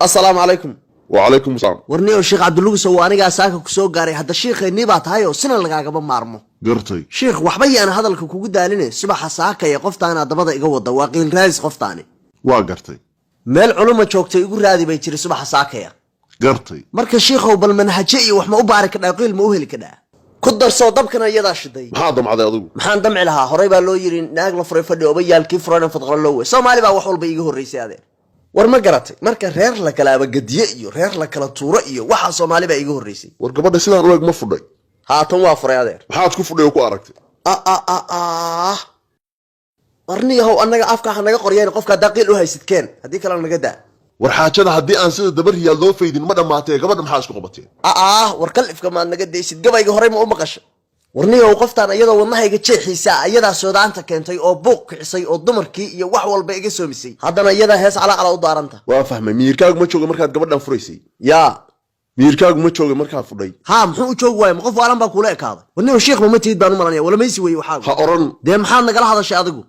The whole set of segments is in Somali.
Assalaamu calaykum. Wacalaykum salaam. Warniyow, Sheekh Cabdilugusow, anigaa saaka ku soo gaaray. Hadda shiikhaynii baa tahay oo sina lagaagama maarmo. Gartay. Shiikh, waxba yaana hadalka kugu daaline. Subaxa saakaya qoftaanaa dabada iga wada, waa qiil raadis qoftaani. Waa gartay. Meel culuma joogtay igu raadi bay jiri subaxa saakaya. Gartay. Marka shiikhow, bal manhaje iyo wax ma u baari kadhaa? Qiil ma u heli kadhaa? Ku darsoo dabkana iyadaa shiday. Maxaa damcday adigu? Maxaan damci lahaa? Horey baa loo yidhi, naag la furay fadhi obayaalkii furana fadqaloloowe. Soomaali baa wax walba iiga horraysay, adeer. War ma garatay? Marka reer la kala abagadiye iyo reer la kala tuuro iyo waxaa Soomaali baa iiga horraysay. War gabadha sidaan u eg ma fudhay? Haatan waa furay, adeer. Maxaad ku fudhay oo ku aragtay? Warniyahow, annaga afka ha naga qoryeen. Qofka haddaa qiil u haysid keen, haddii kalena naga daa. War xaajada haddii aan sida daba riyaal loo faydin ma dhammaatee. Gabadha maxaa isku qabateen? War kalifka maad naga daysid? Gabayga horey ma u maqasha? Warniyow, qoftaan iyadoo wadnahayga jeexiisa iyadaa soodaanta keentay oo buuq kicisay oo dumarkii iyo wax walba iga soomisay. Haddana iyadaa hees calacala u daaranta. Waa fahmay. Miyirkaagu ma jooga markaad gabadhan furaysay? Yaa? Miyirkaagu ma joogay markaad fudhay? Haa, muxuu u joogi waaya? Ma qof waalan baa kuula ekaaday? Warniyow, shiikhba ma tihid baan u malanaya. Walamaysi weye waxaagu. Ha odhan. Dee maxaad nagala hadashay adigu?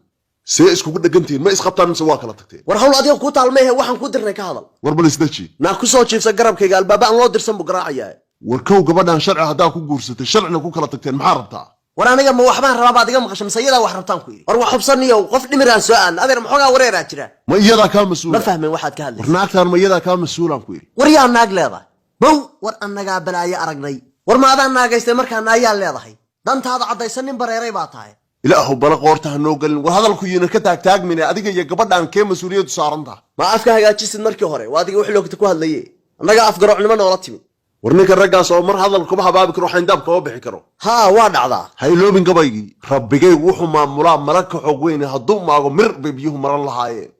See iskugu dhegantihiin? Ma isqabtaan mise waa kala tagteen? War hawl adiga kuu taalmeehe, waxaan kuu dirnay ka hadal. War bal isdeji. Naa ku soo jiifsa garabkayga, albaaba aan loo dirsan buu garaacayaa. War kow, gabadhan sharci haddaa ku guursatay, sharcina ku kala tagteen, maxaa rabtaa? War aniga ma waxbaan rabaa baad iga maqasha mise iyadaa wax rabtaan ku yidhi? War wax hubsaniyow, qof dhimiraan soo aadna, adeer. Maxoogaa wareeraa jira. Ma iyadaa kaa Ma mas-uula? fahmin waxaad ka War hadlaysa. naagtaan ma iyadaa kaa mas-uulaan ku yidhi? War yaa naag leedahay bow? War annagaa balaayo aragnay. War ma adaan naagaystay markaa naayaa leedahay? Dantaada caddaysan, nin bareeray baa tahay. Ilaahu bala qoorta ha noo gelin. War hadalku yiina ka taagtaagmine, adiga iyo gabadhan kee mas-uuliyaddu saarantaha? Ma afka hagaajisid markii hore? Waa adiga wix loogta ku hadlaye, annagaa afgaroocnimo noola timid. War ninka raggaas oo mar hadal kuma habaabi karo, xayndaab kama bixi karo. Haa, waa dhacdaa. Ha iloobin gabaygii: rabbigaygu wuxuu maamulaa mala ka xoog weyne, hadduu maago mir bay biyuhu maran lahaayeen.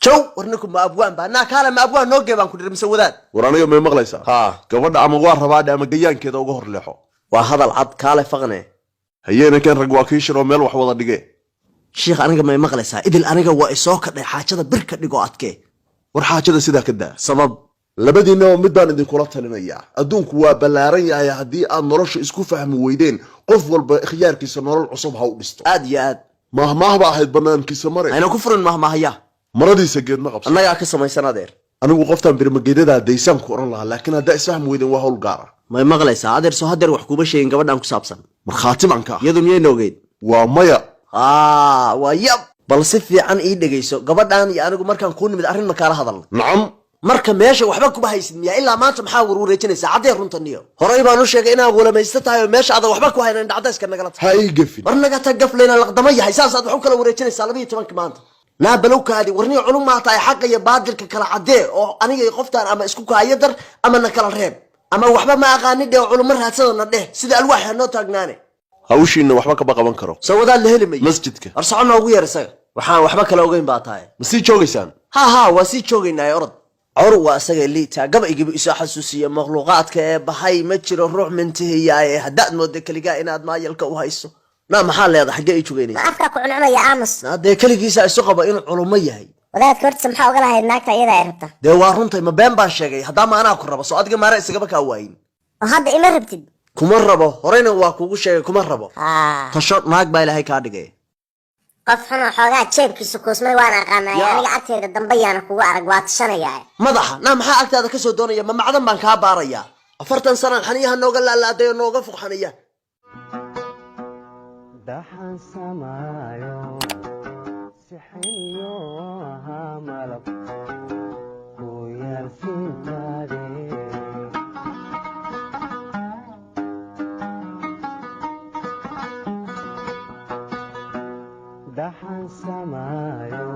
Jow, war ninku ma abwaan baa? Naa kaale, ma abwaan noo gee baan ku dhiri mise wadaad? War aniga may maqlaysaa? Haa. Gabadha ama waa rabaadhe ama gayaankeeda uga hor leexo. Waa hadal cad, kaale faqne. Hayeena keen, rag waa kii shiroo meel wax wada dhige. Shiikh, aniga may maqlaysaa? Idil aniga waa isoo kadhay xaajada, bir ka dhigoo adkee. War xaajada sidaa ka daa. Sabab? Labadiinnaba mid baan idinkula talinayaa. Adduunku waa ballaaran yahay. Haddii aad nolosha isku fahmi weydeen, qof walba khiyaarkiisa nolol cusub ha u dhisto. Aad iyo aad. Maahmaah ba ahayd bannaankiisa mare. Hayna ku furin mahmaahya. Maradiisa geed ma qabso. Annagaa ka samaysan, adeer. Anigu qoftaan birmageedadaa daysaan ku odhan lahaa, laakiin haddaa isfahmi weydeen waa hawl gaara. May maqlaysaa, adeer? Soo hadeer wax kuuma sheegin gabadhan ku saabsan. Markhaati baan ka ah. Iyadu miyayna ogeyn? Waa maya. Aa, waa yab. Bal si fiican ii dhegayso. Gabadhan iyo anigu markaan kuu nimid arrin makaala hadalna? Nacam. Marka meesha waxba kuma haysid miyaa? Ilaa maanta maxaa warwareejinaysaa? Caddee runta niyo. Horey baan u sheegay inaad walamaysto tahay oo meesha aadan waxba ku haynan. Dhacdayska nagala tahay. Ha ii gefin. War naga ta gaflayna, laqdama yahay. Saasaad wax u kala wareejinaysaa 12-ka maanta. Naa balowkaadi. Warniyo, culum maa tahay? Xaqa iyo baadilka kala caddee oo aniga iyo qoftaan ama isku kaayo dar ama na kala reeb, ama waxba ma aqaani dheh oo culummo raadsadana dheh. Sida alwaax ha noo taagnaane. Hawshiinna waxba kama qaban karo. Soo wadaad la heli mayo. Masjidka. War soco, noogu yeer isaga. Waxaan waxba kala ogeyn baa tahay. Ma sii joogaysaan? Ha, waa sii joogaynaa. Orod cawr waa isaga liitaa. Gabaygiibu isoo xasuusiya. Makhluuqaadka ee bahay ma jiro ruux mintihiyaaye, haddaad mooda keligaa inaad maayalka u hayso. Naa maxaa leedahay? Xaggee ay jogeynaysa? Ma afkaa ku cuncunaya? Aamus. Naa dee keligiisa isu qaba inuu culummo yahay. Wadaadka hortiisa maxaa oga lahayd naagta iyada ay rabta? Dee waa runtay, ma been baan sheegay? Haddaa ma anaa ku rabo? Soo adiga maara isagaba kaa waayin. Oo hadda ima rabtid? Kuma rabo, horeyna waa kugu sheegay, kuma rabo. Haa. Tasho, naag baa Ilaahay kaa dhigay. Qof xunoo xoogaa jeebkiisa kuusmay waan aqaanaya. Yaa. Aniga agteeda dambe yaana kugu arag, waa tashanayaa. Madaxa naa maxaa agtaada kasoo doonaya? Ma macdan baan kaa baarayaa? 40 sanaan xaniyaha nooga laalaaday oo nooga fuq xaniya. Dhaxan samaayo sixiniyo ahaa malab ku yaalsintaade. Dhaxan samaayo.